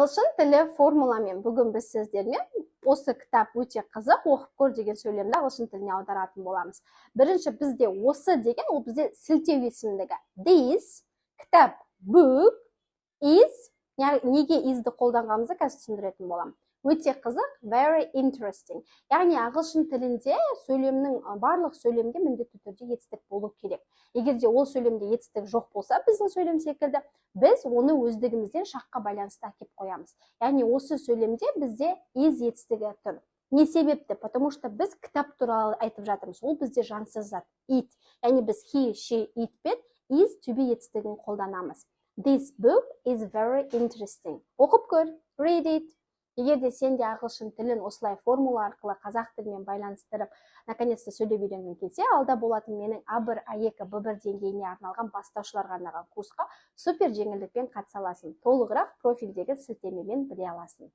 Ағылшын тілі формуламен бүгін біз сіздермен «Осы кітап өте қызық, оқып көр» деген сөйлемді ағылшын тіліне аударатын боламыз. Бірінші, бізде «осы» деген, ол бізде сілтеу есімдігі. This, кітап, book, is. Неге is ді қолданғанымызды қазір түсіндіретін боламын. Өте қызық, very interesting. Яғни ағылшын тілінде сөйлемнің, барлық сөйлемде міндетті түрде етістік болу керек. Егер де ол сөйлемде етістік жоқ болса, біздің сөйлем секілді, біз оны өздігімізден шаққа байланысты әкеп қоямыз. Яғни осы сөйлемде бізде is етістігі тұр. Не себепті? Потому что біз кітап туралы айтып жатырмыз, ол бізде жансыз зат, it. Яғни біз he, she, it пен is to be етістігін қолданамыз. This book is very interesting. Оқып көр, read it. Егер де сен де ағылшын тілін осылай формула арқылы қазақ тілімен байланыстырып, наконец-то сөйлеп үйренгің келсе, алда болатын менің А1, А2, Б1 деңгейіне арналған, бастаушыларға арналған курсқа супер жеңілдікпен қатыса аласың. Толығырақ профильдегі сілтемемен біле аласың.